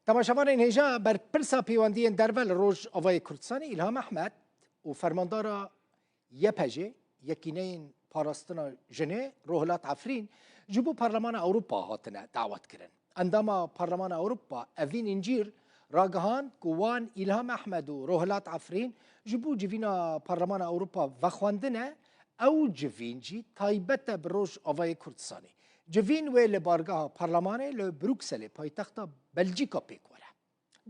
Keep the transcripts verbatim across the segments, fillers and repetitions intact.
Temaşevanên hêja, berpirsa pêwendiyên derve li Rojavayê Kurdistanê Îlham Ehmed û fermandara Y P J, Yekîneyên Parastina Jinê, Rohilat Efrîn ji bo Parlemana Ewropa hatine dawetkirin. Endama Parlemana Ewropa Evîn Încîr ragihand ku wan Îlham Ehmed û Rohilat Efrîn ji bo civîna Parlemana Ewropa vexwendine, ew civîn jî taybet e bi Rojavayê Kurdistanê. Civîn wê li bargeha Parlemanê li Brukselê, paytexta Belcîka pêk were.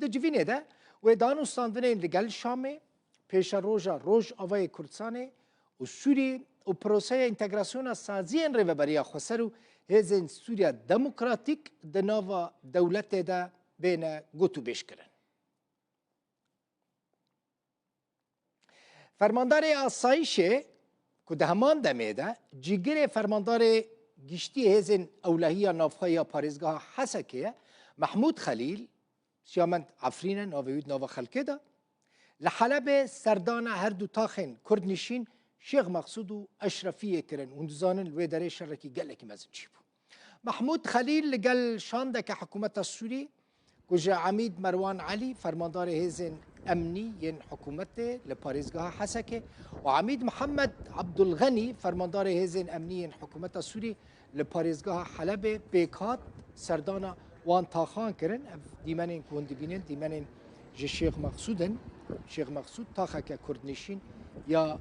Di civînê de wê danûstandinên li gel Şamê, pêşeroja Rojavayê Kurdistanê û Sûrî û proseya întegrasyona saziyên Rêveberiya Xweser û Hêzên Sûriya Demokratîk di nava dewletê de bêne gotûbêjkirin. Fermandarê Asayîşê ku di heman demê de cîgirê Fermandarê Giştî Hêzên Ewlehiya Navxwe ya Parêzgeha Hesekê ye, Mehmûd Xelîl, Siyamend Efrîn e, navê wî di nava xelkê de, li Helebê serdana her du taxên Kurdnişîn Şêx Mexsûd û Eşrefiyê kirin. Hûn dizanin li wê derê şerekî gelekî mezin çêbû. Mehmûd Xelîl li gel şandeke hikûmeta Sûrî ku ji Emîd Merwan Elî, fermandarê hêzên emnî yên hikûmetê li parêzgeha Hesekê, û Emîd Mihemed Ebdulxenî, fermandarê hêzên emnî yên hikûmeta Sûrî li parêzgeha Helebê pêk hat, serdana wan taxan kirin. Ev dîmenên ku hûn dibînin, dîmenên ji Şêx Mexsûd in. Şêx Mexsûd taxeke kurdnişîn ya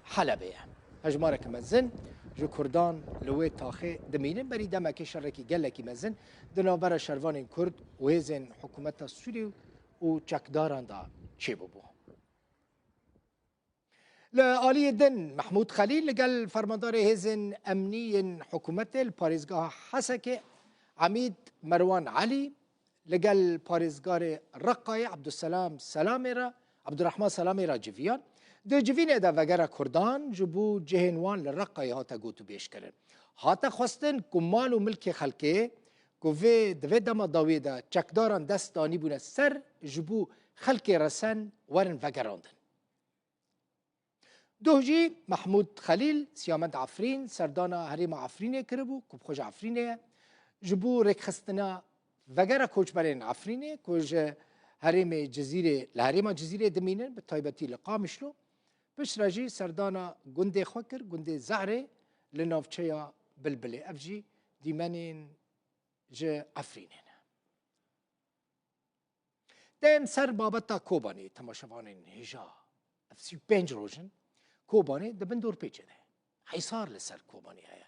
Helebê ye. Hejmareke mezin ji kurdan li wê taxê dimînin. Berî demekê şerekî gelekî mezin di navbera şervanên kurd û hêzên hikûmeta Sûrî û çekdaran de çêbûbû. Li aliyê din Mehmûd Xelîl li gel fermandarê hêzên emnî yên hikûmetê li parêzgeha Hesekê, Emîd Merwan Elî, li gel parêzgarê Reqayê Ebdulselam Selamê re, Ebdurrehman Selamê re civiyan. Di civînê de vegera kurdan ji bo cihên wan li Reqayê hate gotûbêjkirin. Hate xwestin ku mal û milkê xelkê ku vê, di vê dema dawiyê de çekdaran dest danîbûne ser, ji bo xelkê resen werin vegerandin. Doh jî Mehmûd Xelîl, Siyamend Efrîn, serdana herêma Efrînê kiribû, ku bi xwe ji Efrînê ye, ji bo rêkxistina vegera koçberên Efrînê, ku ji herêmê Cizîrê, li herêma Cizîrê dimînin, bi taybetî li Qamişlo, piştre jî serdana gundê xwe kir, gundê Zehrê li navçeya Bilbilê. Ev jî dîmenên ji Efrînê ne. Dem ser babeta Kobanê, temaşevanên hêja, ev sî û pênc roj in Kobanê di bin dorpêçê de ye. Hîsar li ser Kobanê heye.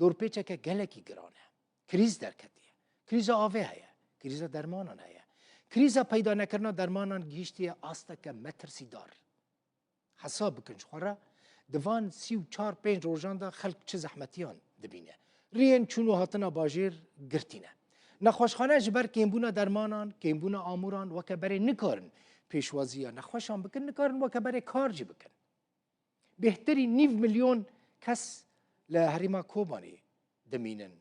Dorpêçeke gelekî giran e. Krîz derketiye. Krîza avê heye. Krîza dermanan heye. Krîza peyda nekirina dermanan gihîştiye asteke metirsîdar. Hesab bikin ji xwe re, di van sî û çar pênc rojan de xelk çi zehmetiyan dibîne. Riyên çûn û hatina bajêr girtî ne. Nexweşxane ji ber kêmbûna dermanan, kêmbûna amûran weke berê nikarin pêşwaziya nexweşan bikin, nikarin weke berê kar jî bikin. Bêhtirî nîv milyon kes li herêma Kobanê dimînin.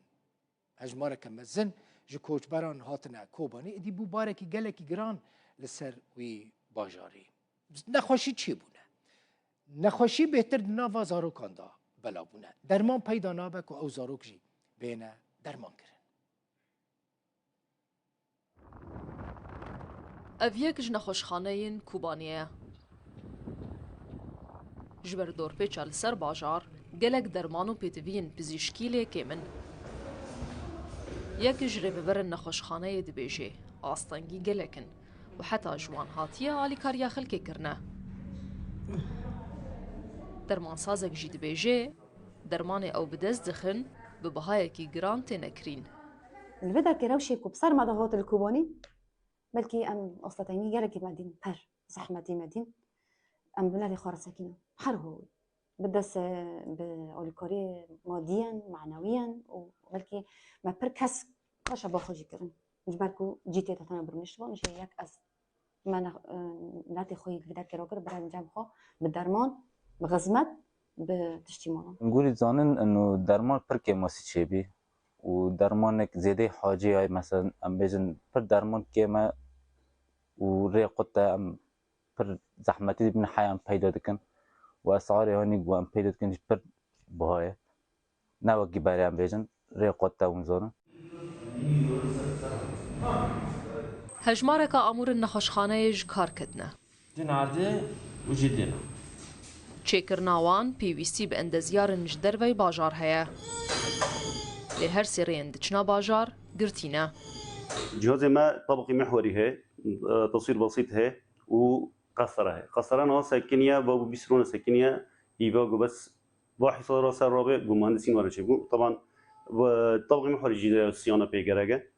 Hejmareke mezin ji koçberan hatine Kobanê, êdî bû barekî gelekî giran li ser wî bajarî. Nexweşî çêbûne. Nexweşî bêhtir di nava zarokan de bela bûne. Derman peyda nabe ku ew zarok jî bêne dermankirin. Ev yek ji nexweşxaneyên Kobanê ye. Ji ber dorpêça li ser bajar, gelek derman û pêdiviyên pizîşkî lê kêm in. Yek ji rêveberên nexweşxaneyê dibêje, astengî gelek in û heta ji wan hatiye alîkariya xelkê kirine. Dermansazek jî dibêje, dermanê ew bi dest dixin, bi bihayekî giran têne kirîn. Li vê derkê rewşê ku bi ser me de hate li Kobanê, belkî em astetengî gelekî me dîn, per zehmetî me dîn, em bi nerê xwe re sekînin. Her ho wî. Bi dest, bi alîkariyê madiyen, manewiyen û belkî me pir kes kaşa ba xwe jî kirin. Ji ber ku cî tê de tena birmîş bû, jê yek ez me ne, e, miletê xwe yî li vê derkê rakir, bira cem xwe bi derman, bi xizmet, bi tiştî malan. Gurî zanin ino derman pir kêmasî çêbî û dermanek zêdeyî hacî ye, mesela em bêjin pir derman kêm e û rê qut e, em pir zehmetî dibin heya em peyda dikin û esarê hanî ku em peyda dikin jî pir biha ye. Ne wekî berê em bêjin, rê qut e hûn zanin. Hejmareka amûrên nexweşxaneyê ji kar ketine. Di nardê û jî dêna. Çêkirina wan pêwîstî bi endezyarên ji derveyî bajar heye. Lê her sê rêyên diçina bajar girtî ne. Cihazê me tabqî mihwerî heye, e, teswîr besît heye û qestere heye. Qestere niha sekiniye, va bû bîst rûne sekiniye, hîva ku bes va hîsa ra ser rabe, ku muhendisîn were çêbû. Taban, tabqî mihwerî jî de siyana pê gerek e.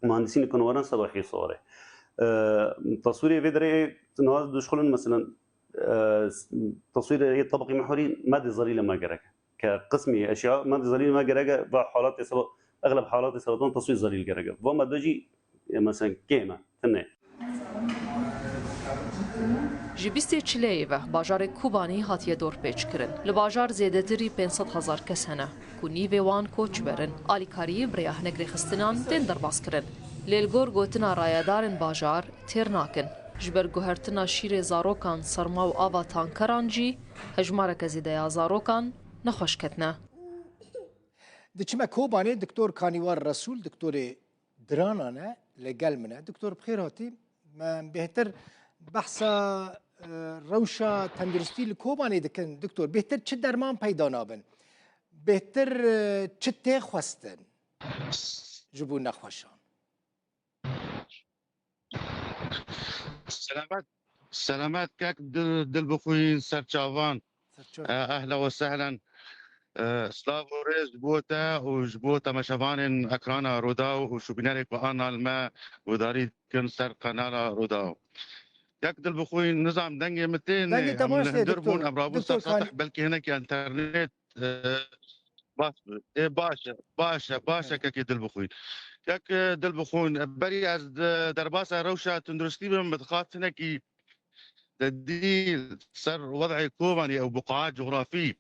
Muhendisîn li ku werin seba hîsa were. E, taswîrê vê derê niha dişxulin, meselen, e, taswîrê tabqî mihwerî me dê zerî li me gerek e. Ke qismî eşya me dê zerî li me gerek e, va halatê seba, egleb halatê seba taswîr zerî li gerek e. Va me de jî, e, meselen, kêm e, tune. Ji bîstê çileyê ve bajarê Kobanî hatiye dorpêçkirin. Li bajar zêdetirî pênc sed hezar kes hene, ku nîvê wan koçber in. Alîkariyê bi rêya hinek rêxistinan tên derbazkirin. Lê li gor gotina rayedarên bajar têr nakin. Ji ber guhertina şîrê zarokan, serma û ava tankeran jî hejmareke zêde ya zarokan nexweş ketine. Diçime Kobanê, Doktor Kanîwar Resûl, doktorê diranan e, li gel min e. Doktor, bi xêr hatî. Me bêhtir behsa, e, rewşa tenduristî li Kobanê dikin. Doktor, bêhtir çi derman peyda nabin? Bêhtir, e, çi tê xwestin ji bo nexweşan? Selamet, selamet kek dil, dil bixwîn, serçavan. Serçav. E, ehla we sehlen. E, silav û rêz ji bo te û ji bo temaşevanên ekrana Rûdaw û şûbînerê ku ana li me guhdarî dikin ser kanala Rûdaw. Kek dil bixwîn, nizam dengê min tê, Dengê nê, te em baş li tê, hundir doktor. Bûn, em rabûn Doktor ser Kan- satih, belkî hinekî enternet, e, baş, e, baş e, baş e, baş e, Evet. Kekê dil bixwîn. Kek, e, dil bixwîn, e, berî ez di derbasa rewşa tunduristî bim, min dixwest hinekî te dî ser wed'ê Kobanî ew buqaet cografî,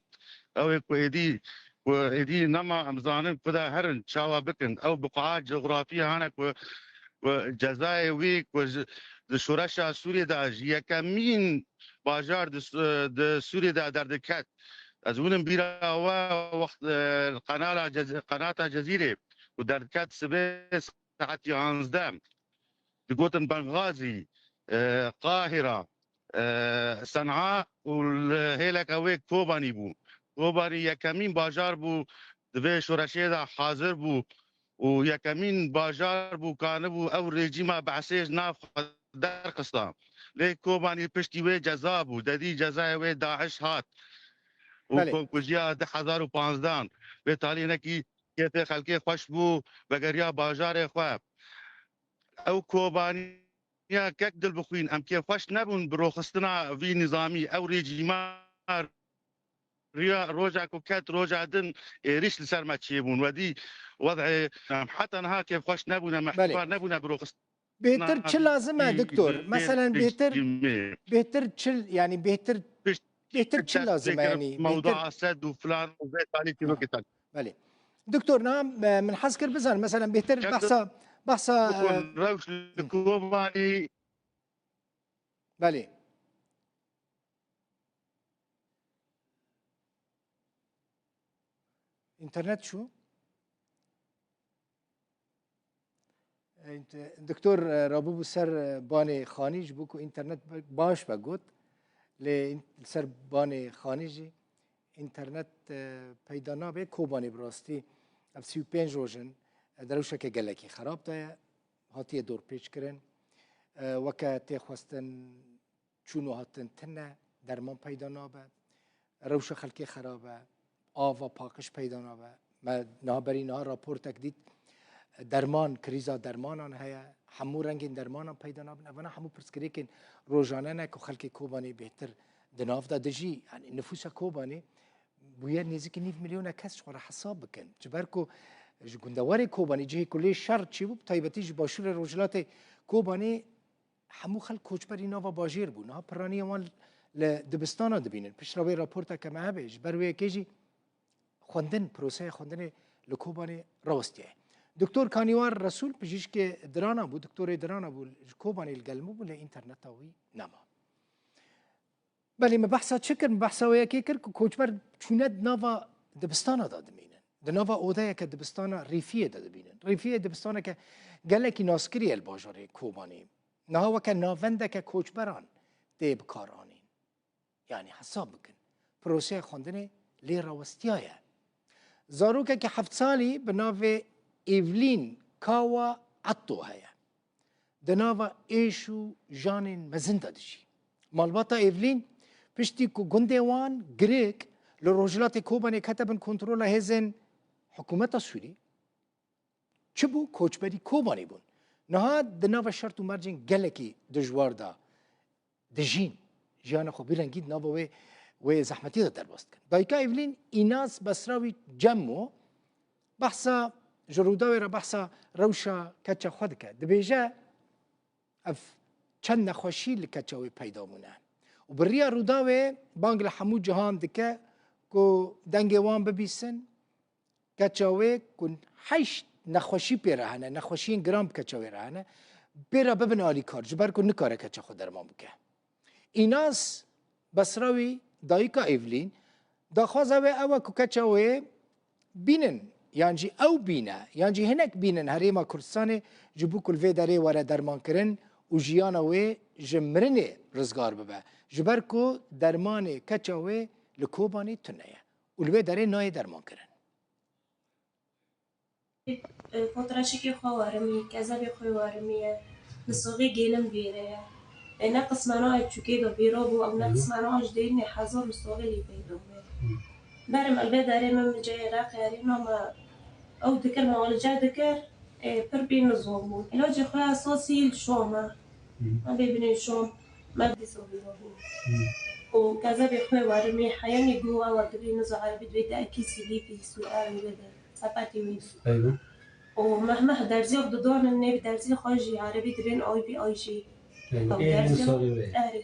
ew ê ku êdî, ku êdî nema em zanin ku da herin çawa bikin. Ew buqaet cografî hane ku, ku cezayê wî ku ji, di şoreşa Sûriyê de ji yekemîn bajar di, di Sûriyê de derdiket. Ez hûnim bîra we wext, e, qenala Cez-, qenata Cezîrê ku derdiket sibê saet yanzdeh. Digotin Bengazî, e, Qahira, e, Sen'a û li hêleke wê Kobanî bû. Kobanî yekemîn bajar bû, di vê şoreşê de hazir bû û yekemîn bajar bû, kanibû ew rejîma Be'sê ji nav xwe derxista. Lê Kobanî piştî wê ceza bû, dedî cezayê wê DAIŞ hat û Belê. Komkujiya du hezar û panzdehan. Wê talî hinekî kêfê xelkê xweş bû, vegeriya bajarê xwe. Ew Kobaniya kek dil bixwîn, em kêfxweş nebûn bi rûxistina vî nizamî. Ew rejîma riya roja ku ket roja din êrîş li ser me çêbûn. Wedî wed'ê em heta niha kêfxweş nebûne, me Belê. Hevdar nebûne bi rûxistina Bêhtir çi lazim e, vî doktor? Meselen bêhtir, rejîmê. Bêhtir çi, yanî bêhtir, Pişt- bêhtir çi lazim e, yanî bêhtir Mewdua sed û filan û vê talî tîrokê tal. Belê. Doktor, niha, e, min hez kir bizanim, mesela, bêhtir Çek behsa, behsa, bikun, e, rewş li Kobanî. Belê. Înternet çû. E, int-, doktor, e, rabûbû ser, e, banê xanî, ji bo ku înternet be-, baş be got. Lê în-, li ser banê xanî jî înternet, e, peyda nabe. Kobanê bi rastî ev sî û pênc roj in, e, di rewşeke gelekî xerab de ye. Hatiye dorpêç kirin. E, weke tê xwestin çûn û hatin tune, derman peyda nabe, rewşa xelkê xerab e, ava paqij peyda nabe. Me niha berî niha raportek dît, derman, krîza dermanan heye, hemû rengên dermanan peyda nabin. Evana hemû pirsgirêkên rojane ne ku xelkê Kobanê bêhtir di nav de dijî. Yanî nifûsa Kobanê bûye nêzîkî nîv milyona kes, ji xwe re hesab bikin. Ji ber ku ji gundewarê Kobanê, cihê ku lê şer çêbû, bi taybetî ji başûrê rojhilatê Kobanê, hemû xelk koçberî nava bajêr bû. Niha piraniyên wan li dibistana dibînin. Piştre wê raporteke me hebe. Ji ber wê yekê jî xwendin, proseya xwendinê li Kobanê rawestiye. Doktor Kanîwar Resûl pijîşkê dirana bû, doktorê dirana bû, ji Kobanê li gel min bû, lê înterneta wî nema. Belê, me behsa çi kir? Me behsa wê yekê kir ku koçber çûne di nava dibistana de dimînin. Di nava odeyeke dibistana Rîfiyê de dibînin. Rîfiyê dibistaneke gelekî naskirî ye li bajarê Kobanê. Niha weke navendeke koçberan tê bikaranîn. Yanî hesab bikin. Proseya xwendinê lê rawestiyaye. Zarokekî heft salî bi navê Evlîn Kawa Etto heye. Di nava êş û janên mezin de dijî. Malbata Evlîn piştî ku gundê wan Girik li rojhilatê Kobanê kete bin kontrola hêzên hikûmeta Sûrî, çi bû? Koçberî Kobanê bûn. Niha di nava şert û mercên gelekî dijwar de dijîn. Jiyana xwe bi rengî di nava wê, wê zehmetî de derbas dikin. Dayika Evlîn Înas Besrawî Cemmo behsa, ji Rûdawê re behsa rewşa keça xwe dike. Dibêje, ev çend nexweşî li keça wê peyda bûne. Û bi riya Rûdawê bang li hemû cihan dike ku dengê wan bibîsin, keça wê ku heşt nexweşî pê re hene, nexweşiyên giran bi keça wê re hene, pê re bibin alîkar, ji ber ku nikare keça xwe derman bike. Înas Besrawî, dayika Evlîn, daxwaza wê ew e ku keça wê bînin, yan jî ew bîne, yan jî hinek bînin Herêma Kurdistanê, ji bo ku li vê derê were dermankirin û jiyana wê ji mirinê rizgar bibe. Ji ber ku dermanê keça wê li Kobanê tune ye û li wê derê nayê dermankirin. Fotraşikê xwe werimî, kezebê xwe werimî ye. Li soxê gênim vêre ye. E, ne qismana ev çûkê de vêra bû, ew ne qismana ev ji dêrînê hezar li soxê lê peyda bû. Berim elbê derê min bi cayê Iraqê erê nama ew dikir, mualice dikir, e, pir pê nizam bû. Îlacê xwe esasî li Şam e. Me bê binê Şam, me dîsa vêra bû. Û kezebê xwe werimî, heyanî go ew dibê niza erebî dibê te ekî sîlî fî Sûriyeyê bide. Sepetê wî. Eywa. Û meh meh derziya didanin nêv derzî xwe jî erebî dibên I V I jî. Eywa. Ew Ê derziya, sorry wê. Erê.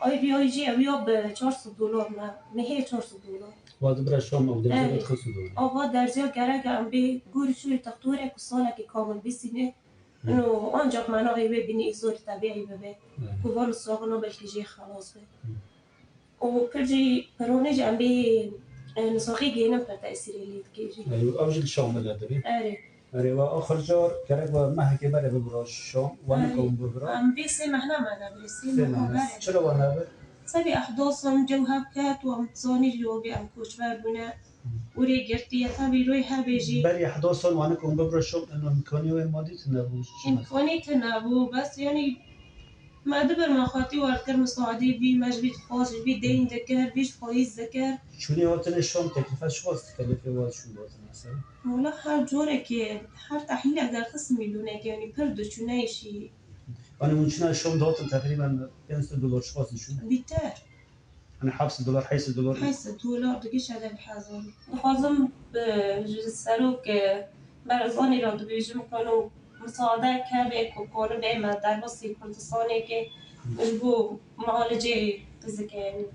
Hı. I V I jî ew ya bi çar sed dolar me. Mehê çar sed dolar. Wa dibira Şam ew derziya Erê. Dixist dolar. Ava derziya gerek em bê gor şûrê textorek ku salekê kamil bîsîne. Hı. Ino ancak me navê wê bînî îzor tebiî bibe. Hı. Ku van saxino belkî jê xelas be. Hı. Û pir jî, pironê jî em bê, e, li soxê gênim pir tesîrê lê dike jî. Eywa, ew jî li Şam bile dibî? Erê. Erê, we axir car gerek we mehekê berê bibira Şam, we Erê. Nikewin bibira? Em bê sê mehna me nebirê, sê Sê mehna mehna. Berê. Çira we nebir? Sebî ehdasan cew hev ket û em zanî jî wê em koçber bûne. Û rê girtiye, tevî roy hebê jî. Berî ehdasan we nikewin bibira Şam, eno îmkanî wê madî tune bû. Îmkanî tune bû, bes yanî Me dibir me xwetî werdikir misaadî vî, me ji vî dixwast, ji vî deyn dikir, vî ji fayîz dikir. Çûnê hatine Şam teklîfe çiqas dikelifê we çûn hatin mesela? Wala her corekê, her tehlîlek derxist mîlyonekê, yanî pir diçûne îşî. Yanî hûn çûna Şam dihatin teqrîben pênc sed dolar çiqas diçûn? Bîter. Hani heft sed dolar, heşt sed dolar. Heşt sed dolar digişe de bi hezar. Dixwazim, e, ji serok, e, Barzanî re dibêjim ku no misaade keve ku kone bê me derbasî Kurdistanê ke ji bo mualicê fizike.